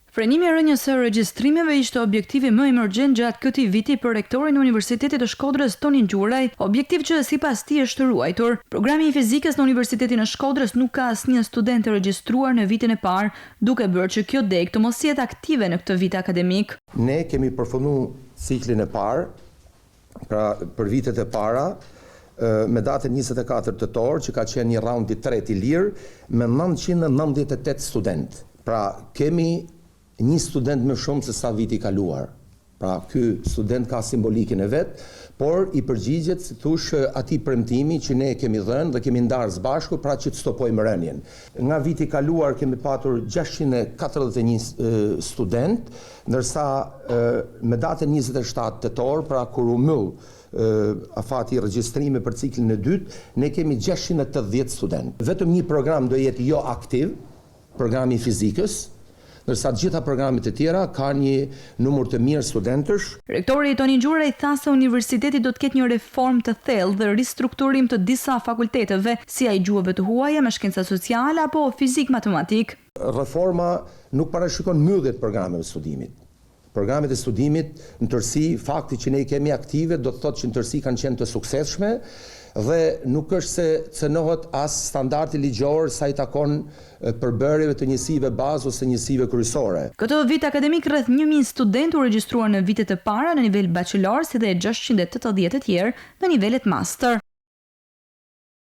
Frenimi i rënies së regjistrimeve ishte objektivi më emergjent gjatë këtij viti për rektorin e Universitetit të Shkodrës, Tonin Gjuraj, objektiv që sipas tij është ruajtur. Programi i Fizikës në Universitetin e Shkodrës nuk ka asnjë student të regjistruar në vitin e parë, duke bërë që kjo degë të mos jetë aktive në këtë vit akademik. Ne kemi përfundu ciklin e parë, pra për vitet e para, me datën 24 tetor, që ka qenë një round i tretë i lirë, me 998 studentë. Pra kemi një student më shumë se sa viti i kaluar. Pra ky student ka simbolikën e vet, por i përgjigjet si thush atij premtimi që ne kemi dhënë dhe kemi ndarë së bashku, pra që të stopojmë rënien. Nga viti i kaluar kemi patur 641 student, ndërsa me datën 27 tetor, pra kur u mbyll afati i regjistrimit për ciklin e dytë, ne kemi 680 student. Vetëm një program do jetë jo aktiv, programi i fizikës, ndërsa të gjitha programet e tjera ka një numër të mirë studentësh. Rektori Tonin Gjuraj tha se universiteti do të ketë një reformë të thellë dhe ristrukturim të disa fakulteteve, si ai gjuhëve të huaja me shkenca sociale apo fizikë matematikë. Reforma nuk parashikon mbyllje të programeve të studimit. Programet e studimit në tërësi, fakti që ne i kemi aktive do të thotë që në tërësi kanë qenë të suksesshme dhe nuk është se cenohet as standardi ligjor sa i takon përbërjeve të njësive bazë ose njësive kryesore. Këtë vit akademik rreth 1000 studentë u regjistruan në vitet e para në nivel bachelor si dhe 680 të tjerë në nivelet master.